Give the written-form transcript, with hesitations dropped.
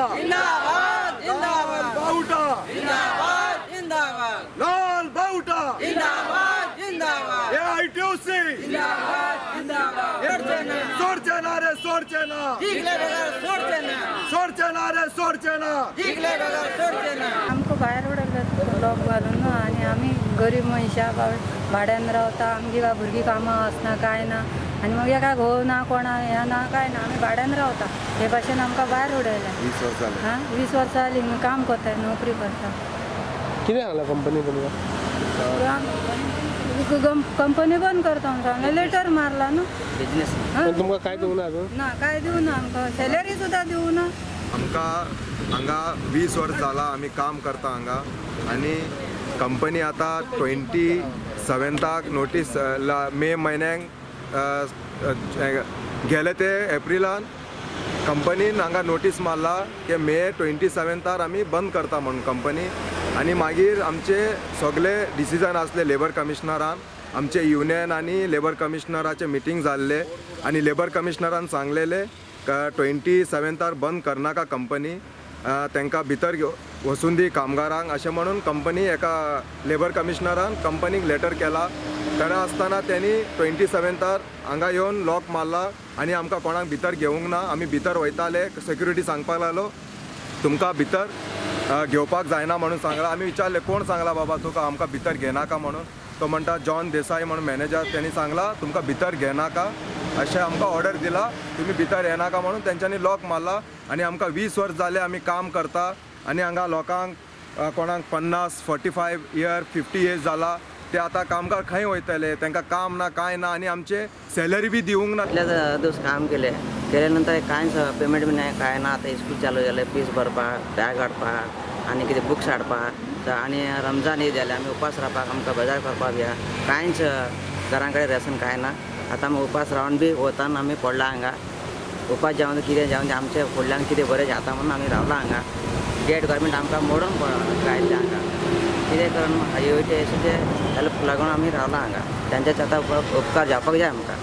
जिंदाबाद जिंदाबाद, बावटा जिंदाबाद जिंदाबाद, लाल बावटा जिंदाबाद जिंदाबाद, एआईटीयूसी जिंदाबाद जिंदाबाद। सोडचे ना रे सोडचे ना, जिंकले बगर सोडचे ना, सोडचे ना रे सोडचे ना, जिंकले बगर सोडचे ना। आमकां भायर उडयले लॉक घालून आनी आमी गरीब मनशां भाड्यान रावता, आमची काय भुरगीं कामां वचना कांय ना, आनी मागीर काय घोव ना कोणा हें ना कांय ना, आमी भाड्यान रावता। हे भाशेन आमकां भायर उडयलें। 20 वर्सां जालीं। हां, 20 वर्सां जालीं आमी काम करता, नोकरी करता। कितें सांगलां कंपनी तुमकां? कंपनी बंद करता म्हणून सांगलें, लेटर मारला न्हू। तुमकां कांय दिवना अजून? ना, कांय दिवना आमकां, सॅलरी सुद्दां दिवना। आमकां हांगा 20 वर्स जाला आमी काम करता हांगा, आनी कंपनी आतां 27 नोटीस मे म्हयन्याक गेले ते एप्रिलान कंपनीन हांगा नोटीस मारला की मे 27 आमी बंद करता म्हणून कंपनी। आनी मागीर आमचे सगळे डिसिजन आसले लेबर कमिशनरान, आमचे युनियन आनी लेबर कमिशनराचे मिटींग जाल्ले आनी लेबर कमिशनरान सांगलेले 27 बंद करनाका कंपनी, तांकां भितर वचून दी कामगारांक अशें म्हणून कंपनी एका लेबर कमिशनरान कंपनीक लेटर केला। तरी आसतना तेणी 27 हांगा येवन लॉक मारला आनी आमकां कोणाक भितर घेवंक ना। आमी भितर वयताले, सेक्युरिटी सांगपाक लागलो तुमकां भितर घेवपाक जायना म्हणून सांगलां। आमी विचारलें कोण सांगला बाबा तुका आमकां भितर घेनाका म्हणून, तो म्हणटा जॉन देसाई म्हणून मॅनेजर, तेणी सांगला तुमकां भितर घेनाका अशें आमकां ऑर्डर दिला, तुमी भितर येनाका म्हणून तेंच्यांनी लॉक मारला। आनी आमकां 20 वर्स जाले आमी काम करता आनी हांगा लोकांक कोणाक 50, 45 इयर, 50 इयर्स जाला, ते आतां कामगार खंय वयतले, तांकां काम ना कांय ना आनी आमचे सॅलरी बी दिवंक ना। इतले दीस काम केले, केल्यानंतर कांयच पेमेंट बी नाही काय ना। आतां स्कूल चालू जालें, फीस भरपाक, बॅग हाडपाक आनी कितें बुक्स हाडपाक, आनी रमजान ईद जालें, आमी उपास रावपाक, आमकां बाजार करपाक बी कांयच घरां कडेन रेशन कांय ना। आतां आमी उपास रावन बी वतान आमी पडला हांगा, उपास जावन कितें जावन आमच्या फुडल्यान कितें बरें जाता म्हणून आमी रावला हांगा। स्टेट गव्हर्मेंट आमकां मोडून घायल्लें हांगा, कितें करून हायवेचे हेल्प लागून आमी रावला हांगा, तेंच्याच आतां उपकार जावपाक जाय आमकां।